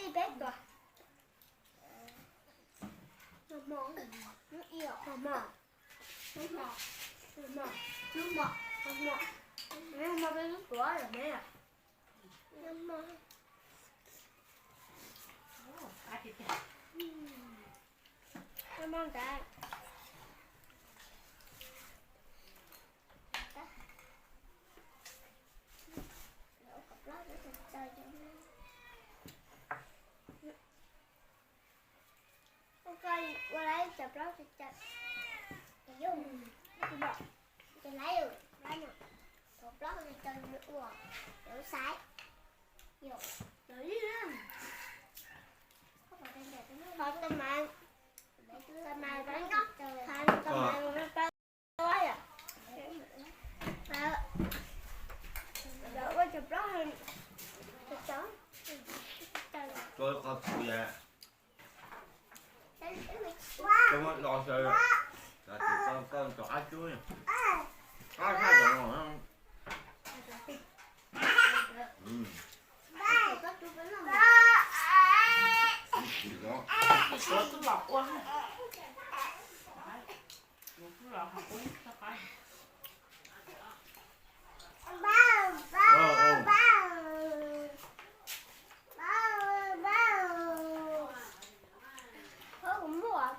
Ib peb tuas. Hnub ib, hnub ib, hnub hmo, hnub hmo, hnub hmo, hnub hmo peb lub tuav yom ne. Hnub hmo, hnub hmo ntawd. Ua lawm cov plaub cov cawv, cov laib, cov plaub cov cawv ua, cov xaiv, tau mas, tau mas, tau mas, tau mas, ua cov plaub, cov cawv. Koj qhov txhua yam, koj muab do xyaw, koj rov qab cub, qab tshaj cov no. Kuv muaj